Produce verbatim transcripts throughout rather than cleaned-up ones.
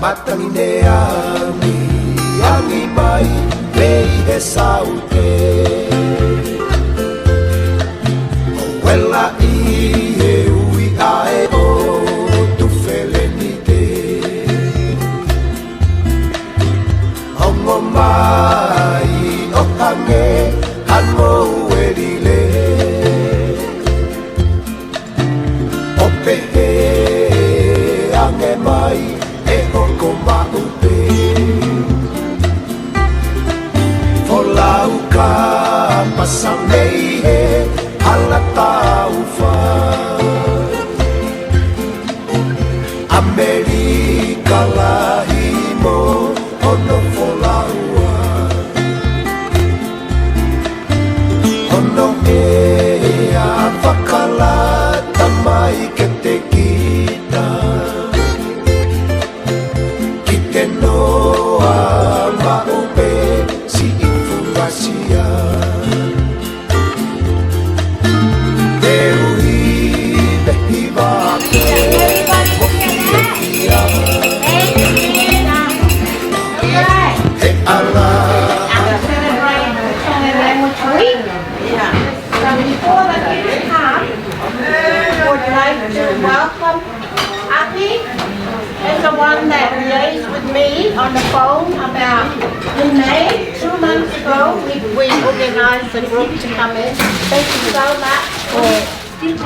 Atamine angi, angi mai mei he saute. Ko e laʻi he ui ʻa e ʻotu felenite. Ongo mai ʻo hangē ha ngoue lile. ʻO pehē ange mai ʻe hoko maʻu pē. Folau ka pasa mei he hala taufa. ʻAmelika lahi mo hono folaua. Hono ʻea fakalata mai kiate kita. Ki te noa maʻu pē siʻi fukasia. Te ui me hiva ke mo kia kia. He ʻala. So before the kids come, we would like to welcome Aki is the one that liaised with me on the phone about in May, two months ago, we, we organized the group to come in. Thank you so much for,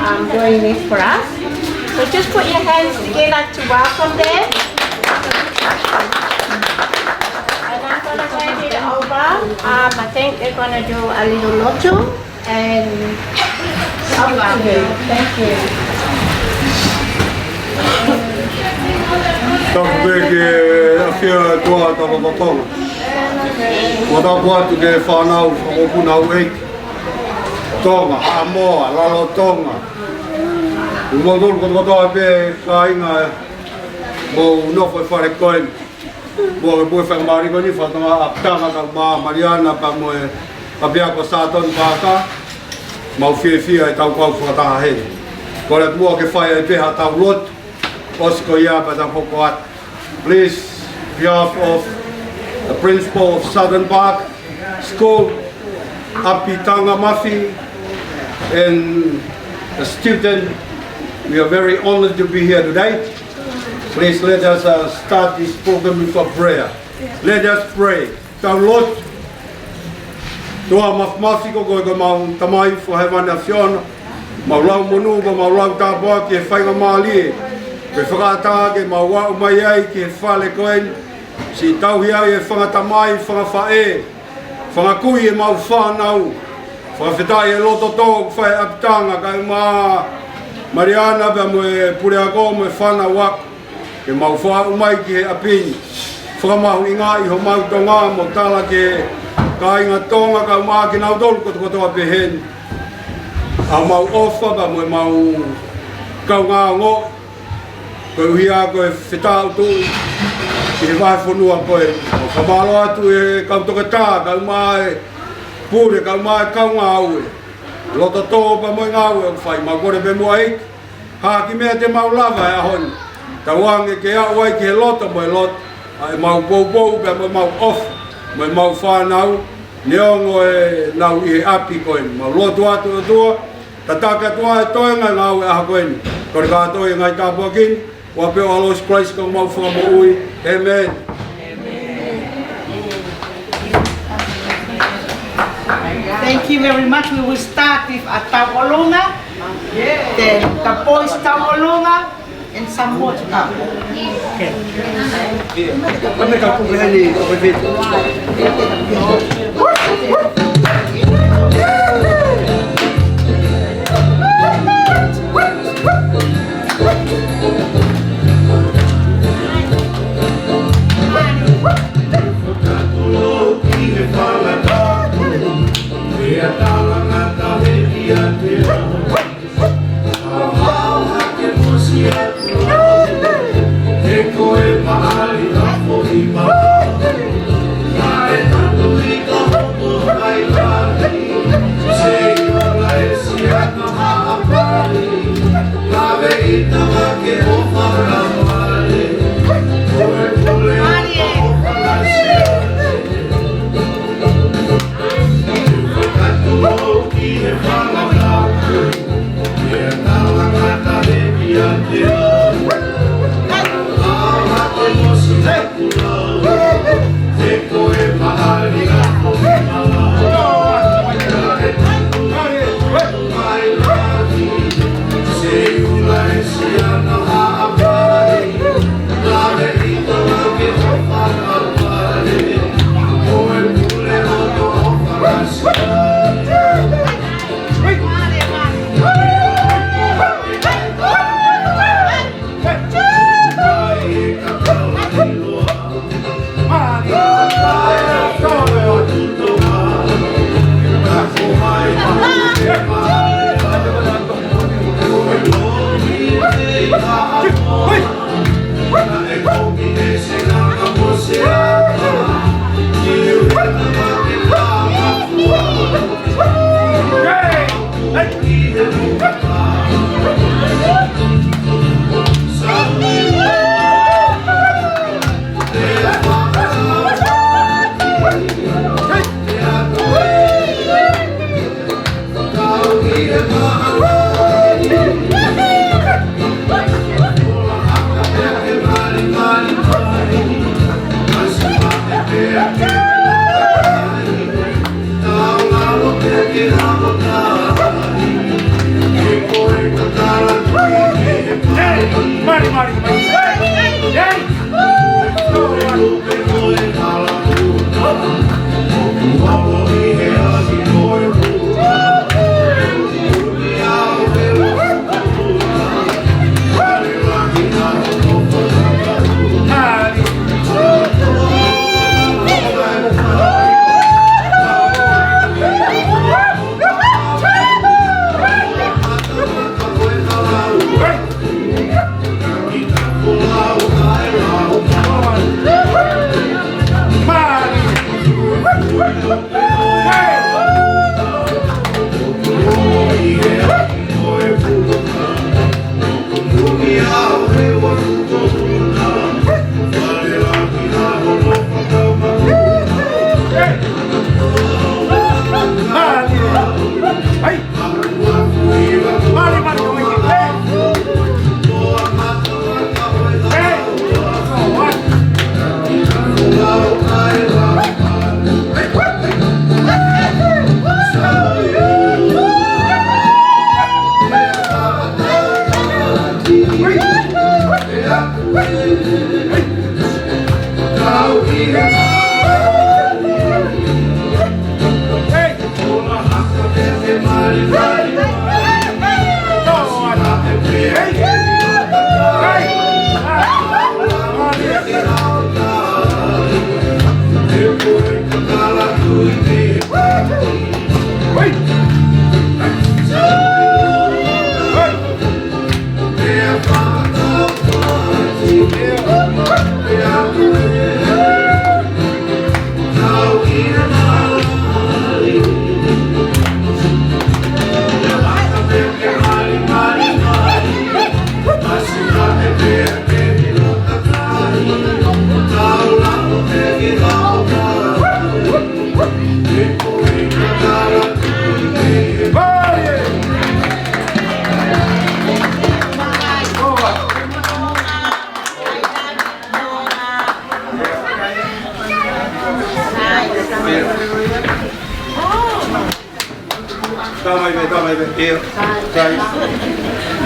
um, doing this for us. So just put your hands together to welcome them. And I'm gonna hand it over. Um, I think they're gonna do a little lotu. And okay, thank you. Tapu pē ki he ʻafio ʻa e ʻOtua ʻi hotau lotolotonga. Mo tapu atu ki he fānau, fakamoʻui ʻa e ʻEiki. Tonga, Haʻamoa, Lalotonga. Mo kimoutolu kotoa pē kāinga ʻoku mou nofo he fale ko eni. Mo e puleʻanga fakamālō ko eni, fānau ʻa Apitanga kae ʻumaʻā Maliana pea mo e ʻapiako Sutton Park, mau fiefia ʻetau kau fakataha heni. Kole atu muʻa ke fai ai pē haʻatau lotu, ʻosi ko ia pea tau hoko atu. Please, behalf of the principal of Sutton Park School, Apitanga Mafi, and the student, we are very honored to be here today. Please let us, uh, start this program with a prayer. Let us pray. Tau lotu. ʻOtua Māfimafi, ko koe ko homau Tamai Fakahēvani ʻAfiona. Mau lau monū, mau lau tāpuaki he faingamālie kuo ke fakaʻatā ke mau aʻu mai ai ki he fale ko eni. Siʻi tauhi ai e fanga tamai, fanga faʻē, fanga kui ʻemau fānau. Fakafetaʻi e loto tō ʻoku fai ʻe Apitanga kae ʻumaʻā Maliana pea mo e puleako mo e fānau ako. Ke mau faʻu mai ki he ʻapi ni. Fakamahuʻingaʻi homau Tonga mo tala ki he kāinga Tonga kae ʻumaʻā kinautolu kotokotoa pē heni. ʻA homau ʻofa pea mo ʻemau kaungāongo. Koeʻuhi ko e fetāutuʻi ki he vahefonua ko eni. ʻOku fakamālō atu e kau toketā, kae ʻumaʻā e pule, kae ʻumaʻā e kau ngāue. Loto tō pea mo e ngāue ʻoku fai, mau kole pē muʻa ʻEiki ha kiʻi meʻa te mau lava he ʻaho ni. Tauange ke aʻu ai ki he loto mo e loto ʻa ʻemau poupou pea mo ʻemau ʻofa mo ʻemau fānau, neongo ʻenau ʻi he ʻapi ko eni. Mau lotu atu ʻOtua, tataki atu ʻa e toenga e ngāue ʻaho ko eni. Kole kātoa e ngaahi tāpuaki ni, ʻofa pē ʻo e ʻAlo ʻo Sīsū Kalaisi ko homau Fakamoʻui. ʻĒmeni. Thank you very much. We will start with a tauʻolunga. Then the boys tauʻolunga. And some more to come. Okay. Tama i me, tama i me. Ia. Sai.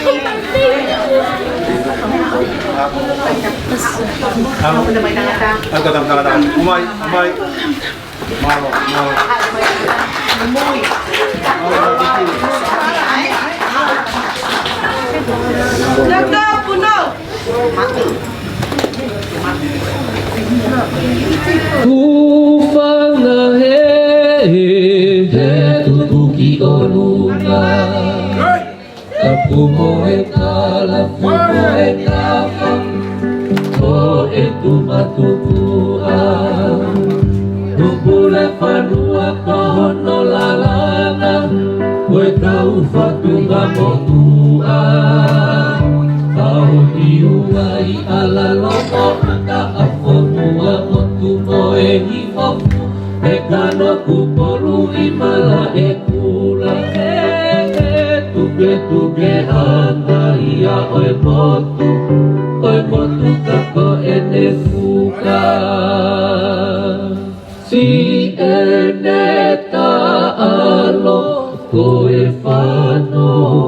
ʻAlu, ʻalu, ʻalu, ʻalu. ʻOmai, ʻomai. Mālō, mālō. Tufanga he, he tutuki ʻolunga. Tapu mo e kalapu mo e kafa, ko e tumatupuʻa. Tupu le fanua ko hono lalana, ko e kau fatunga motuʻa. Aho ni ua i ala loko aka a fonua motu mo e hifofu. E kano kupolu i mala e kula e, e tuketuke anga ia ʻo e motu, ʻo e motu ka ko ʻene fuka. Siʻene taʻalo ko e fanongonongo.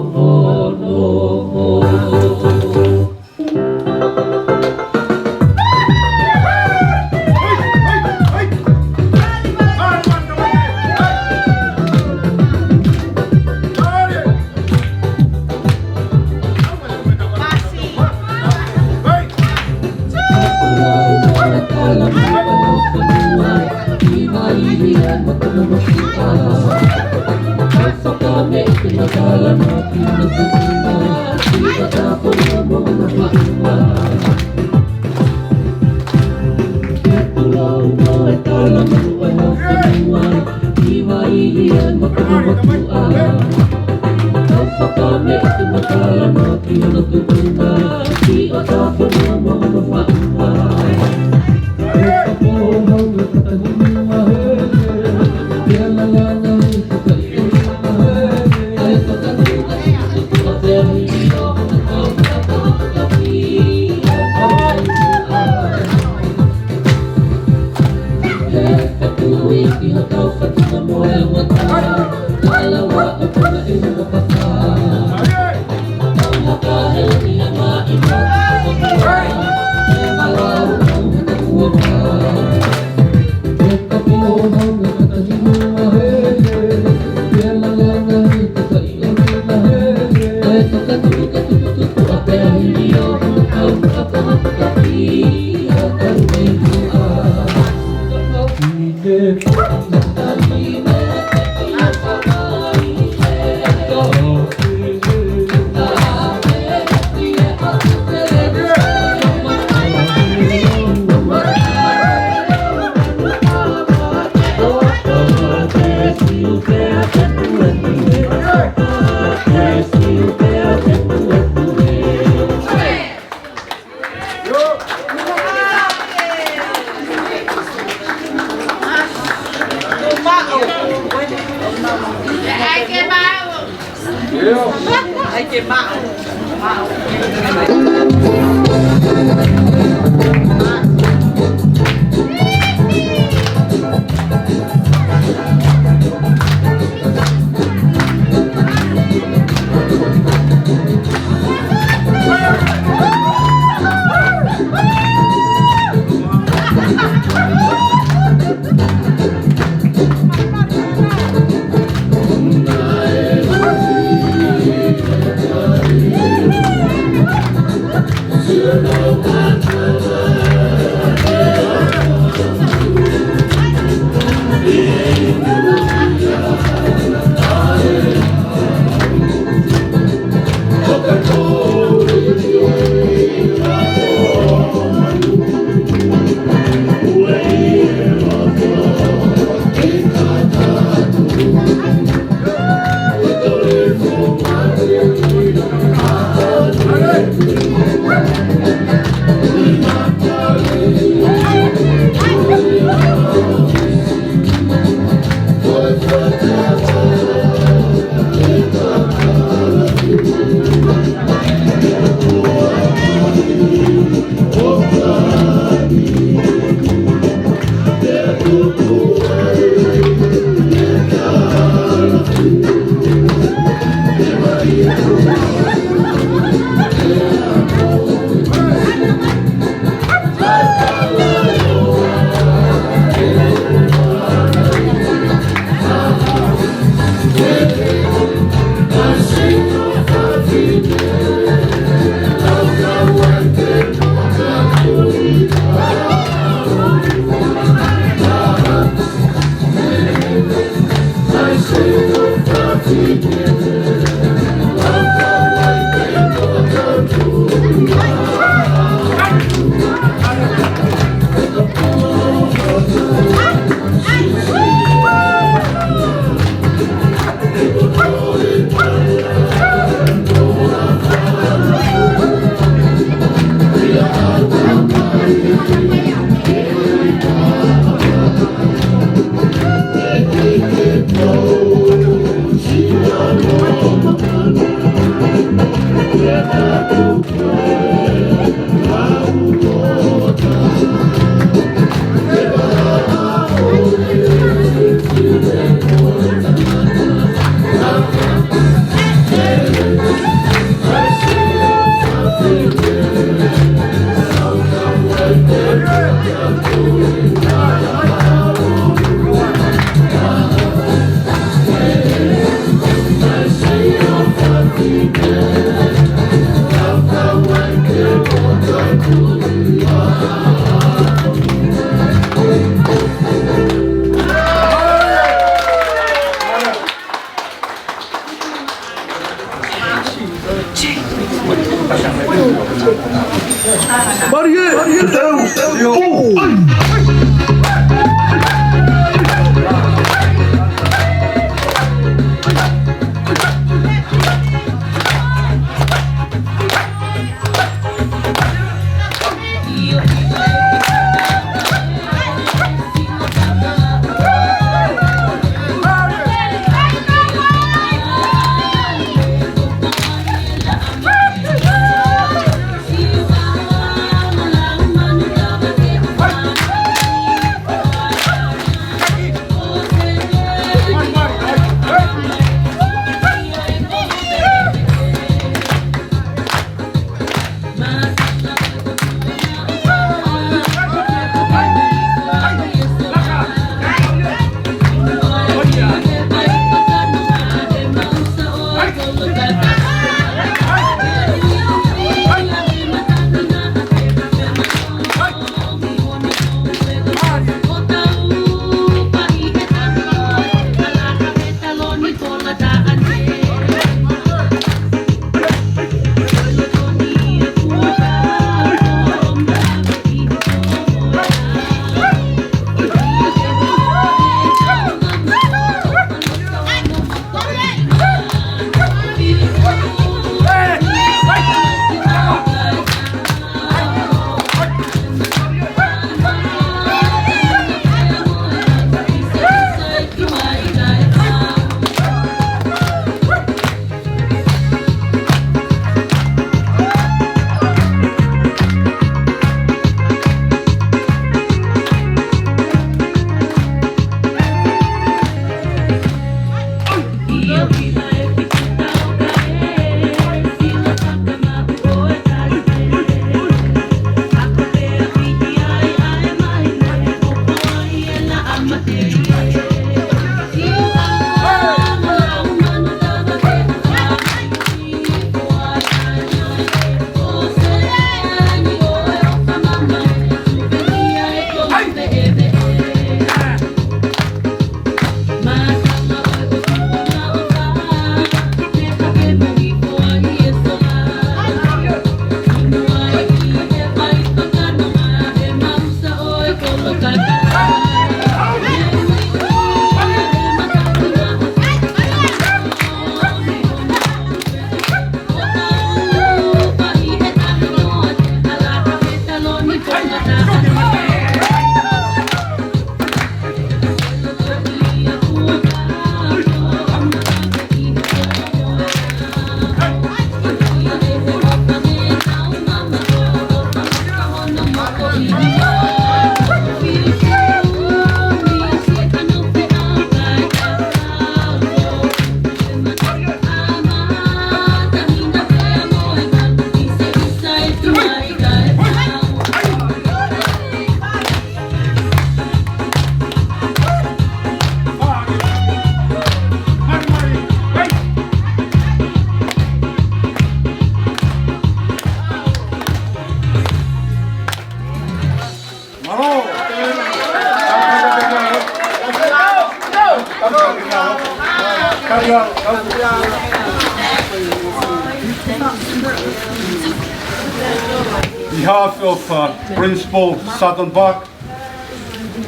Behalf of, uh, Principal Sutton Park,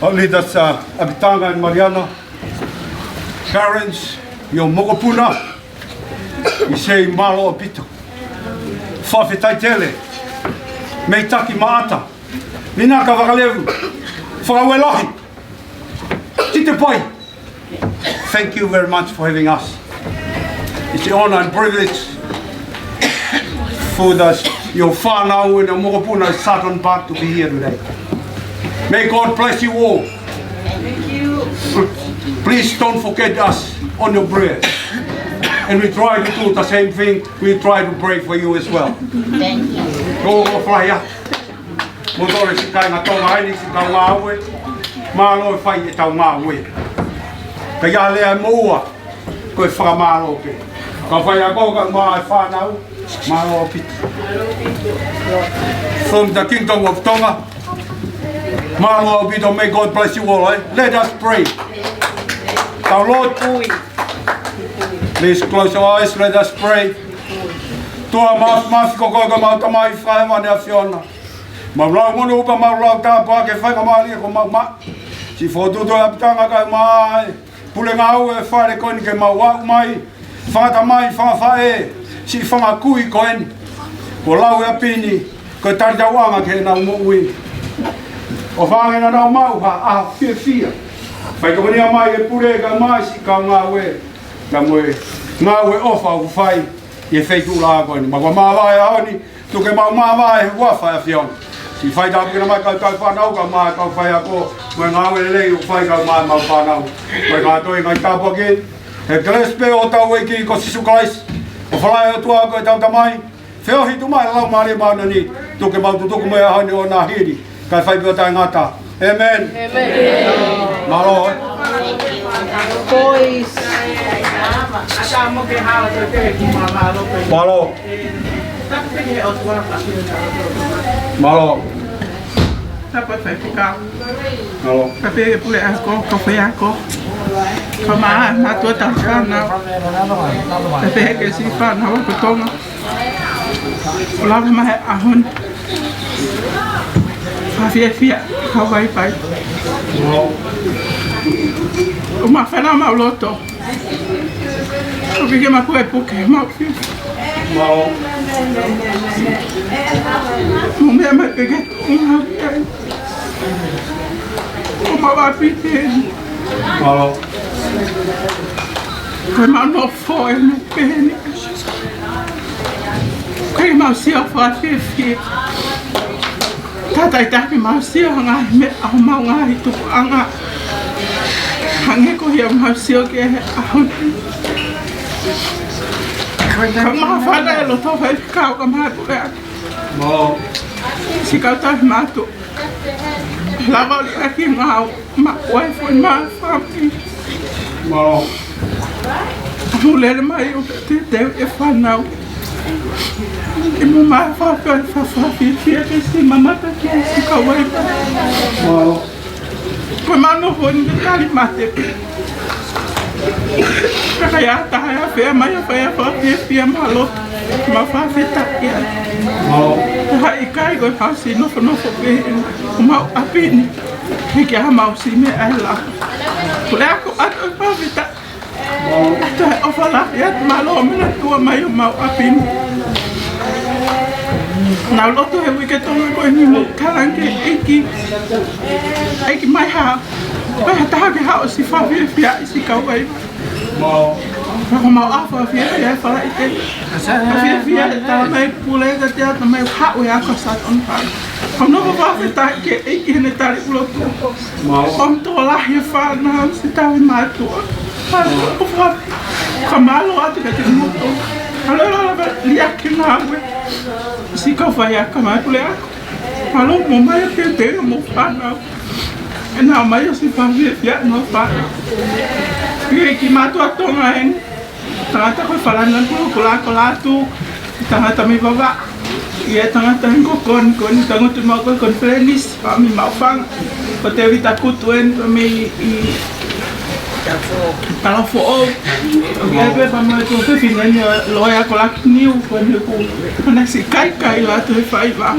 our leaders, uh, ʻApitanga and Mariana, parents, ʻio mokopuna, ʻi se mālō ʻaupito. Fakafetaʻi tele, mei Taki Maʻata, Vinaka Vakalevu, Fakaue Lahi, Tite Pai. Thank you very much for having us. It's an honor and privilege With us, your fānau and your mokopuna Sutton Park to be here today. May God bless you all. Please don't forget us on your prayers. And we try to do the same thing. We try to pray for you as well. Thank you. Ko ko faya. Mo tole si kai nga tonga ai si kau ngāue. Mālō e fai e tau ngāue. Ka ia lea mo ua. Ko e fakamālō pē. Kau faiako kae ʻumaʻā e fānau. Mālō ʻaupito. From the Kingdom of Tonga. Mālō ʻaupito, may God bless you all, eh? Let us pray. Our Lord, please close your eyes, let us pray. ʻOtua māfimafi ko koe ko ʻemau Tamai fakahēvani ʻa e ʻAfiona. Mau lau monū pea mau lau tāpuaki e faingamālie kuo mau maʻu. Siʻi fokotuʻutuʻu e ʻapitanga kae ʻumaʻā e pule ngāue e fale ko eni ke mau aʻu mai, fanga tamai, fanga faʻē, siʻi fanga kui ko eni. Kuo lau e ʻapi ni, ko e talitauʻanga ki heʻenau moʻui. ʻOfa ange naʻa nau maʻu ha ʻaho fiefia. Faitokoniʻi mai e pule kae ʻumaʻā siʻi kau ngāue. Ka mo e ngāue ʻofa ʻoku fai ʻi he feituʻu lahi ko eni. Mau māvae ʻaho ni, tuku ke mau māvae he huafa ʻo e ʻAfiona. Siʻi fai tāpuekina mai kau tau fānau, kau mai kau faiako, mo e ngāue lelei ʻoku fai kau mai mau fānau. Ko e kātoa e ngaahi tāpuaki, he kelesi pē ʻa hotau ʻEiki ko Sīsū Kalaisi, ʻofa lahi ʻa e ʻOtua ko e tau Tamai, feohi atu mo e Laumālie Māʻoniʻoni, tuku ke mau tutuku mo e ʻaho ni ʻo na hili, kae fai pē ʻo taʻengata. ʻĒmeni. ʻĒmeni. Mālō, eh. Boys. Mālō. Mālō. Tāpuaki faifekau. Mālō. Tāpuaki puleako, kau faiako. Fakamālō, mātuʻa tau fānau. Tāpuaki siʻi fānau ʻa Tonga. ʻO lava mai he ʻaho ni. Fakafiefia, kau faiako. ʻOku mau fānau mau loto. ʻOku ke maku e puke, mau fiu. Mau meʻa mai pē ke ʻumaʻā ai. ʻOku mau ʻapi pē. Mālō. Ko ʻemau nofo ʻi he ʻapi ni. Ko ʻemau sio fakafiefia. Tātātaha ke mau sio ha ngaahi meʻa ʻo homau ngaahi tupuʻanga. Hangē ko ia mau sio ki he ʻaho ni. Ka mau fānau e loto faifekau ka mau puleako. Mālō. Siʻi kau tau mātuʻa. Lava ʻo liʻaki ngāue, ma wai fo ma fāmili. Mālō. Mo lele mai ʻo te te e fānau. ʻI mo ma fa fa fa fa fi fi ke si ma ma ta ke si ka wai. Mālō. Ko e mano fo ni tali mate. Ka ka ia taha ia fea mai ia fea fakafiefia mālō. Ma fakafetaʻi ai. Mālō. Ka ʻikai ko e fasi nofonofo pē ʻemau ʻapi ni. He ke ʻa mau si me ai la. Puleako atu e fakafetaʻi. Mālō. Atu e ʻofa lahi atu mālō mena tua mai ʻo mau ʻapi ni. Nau loto he uike Tonga ko eni mo kalange ʻEiki. ʻEiki mai ha. Mai ha taha ke haʻu ʻo si fakafiefiaʻi si kau ai. Mālō. Ka ko mau ʻafa fiefia e fala i te. Fiefia e tala mai pule ka te ata mai haʻu e ako Sutton Park. Ko no ko fakafetaʻi ki he ʻEiki heʻene tali ulo tu. Mālō. ʻOmi tokolahi e fānau si tau i mātuʻa. Mālō. Ka mālō atu ka te moto. Mālō lava liʻaki ngāue. Si kau faiako mai puleako. Mālō mo mai ʻo teuteu mo fānau. ʻE nau mai ʻo si fakafiefiaʻi mo fānau. Ki he kiʻi mātuʻa Tonga eni. Tangata ko e falana kula kula ko lātu. Tangata mei Vavaʻu. ʻI he tangata eni ko Koni, Koni tangutu mau ko e konifelenisi. Faʻa mei Maʻufanga. Ko Tēvita Kutu eni, faʻa mei ʻi Talafoʻou. ʻOku ʻi ai pē pea mo e tuofefine ni ʻo loea ko Laki Niu, ko eni ʻoku hana si kaikai lātu he faiva.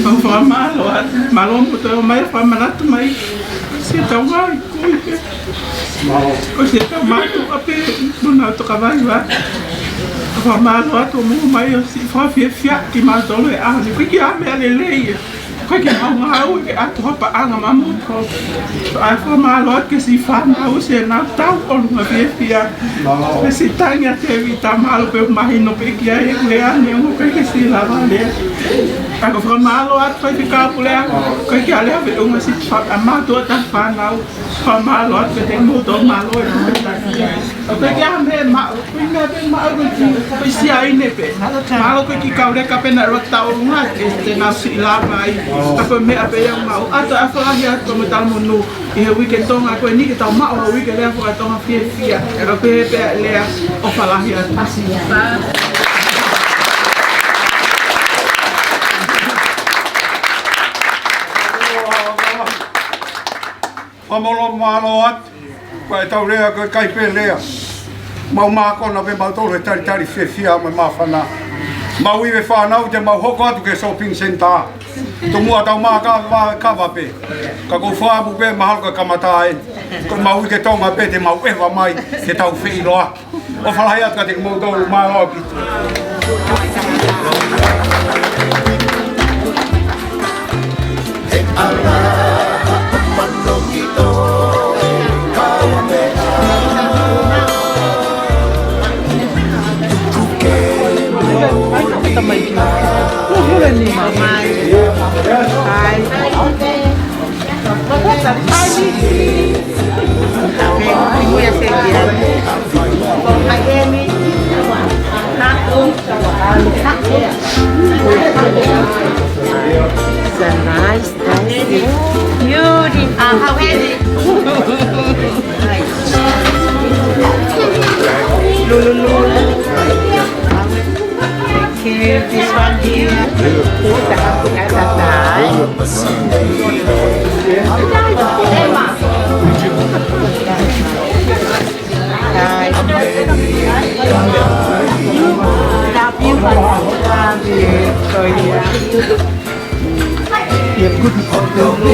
Mau fakamālō atu, mālō mo toe ō mai fakamanatu mai. Siʻetau ngaahi kui pē. Ko siʻetau mātuʻa pē, mo nau toka vaiva. Fakamālō atu mo mai ʻo si fakafiefia kimautolu he ʻaho ni. Ko e kiʻi meʻa lelei ia. Ko e kiʻi mau ngāue ke ʻatu ha paʻanga mamuto. ʻOku fakamālō atu ki he siʻi fānau siʻenau tauʻolunga fiefia. Ko e siʻi tangi ʻa Tēvita, mālō pē ʻoku mahino pē ki ai ʻeku lea, neongo pē ke siʻi lava lea. Ka ʻoku fakamālō atu ki he kau puleako, ko e kiʻi lea feʻunga siʻi fa-, ʻa mātuʻa ta fānau. Fakamālō atu kiate kimoutolu, mālō e kupe taki ai. ʻOku ʻikai ke ʻi ai ha meʻa maʻu, ko e meʻa pē maʻu ko e kiʻi, ko e siaine pē. Mālō ko e kiʻi kau leka pē naʻe ʻuluaki tauʻolunga, ke te nau siʻi lava ai. Ka ko e meʻa pē ia ʻoku maʻu. ʻOatu e ʻofa lahi atu mo e talamonū ʻi he uike Tonga ko eni ke tau maʻu ha uike lea faka-Tonga fiefia. Ka ko e pehē pē ʻa e lea, ʻofa lahi atu. Fakamālō, mālō atu. Ko e tau lea, ko e ʻikai pē lea. Mau mākona pē mautolu he talitali fiefia mo e māfana. Mau ive fānau te mau hoko atu ki he shopping centre. Tomuʻa tau mākava, kava pē. Ka ʻoku ou fakaʻamu pē mahalo ka kamata ai. Ko e mau uike Tonga pē te mau ʻeva mai ke tau feʻiloaki. ʻOfa lahi atu kiate kimoutolu, mālō ʻaupito. It's a nice, nice thing. Beauty. Uh, how heavy? Lululu. Okay, this one here. This one. Hi. Love you. Love you. So, yeah. Yeah, good.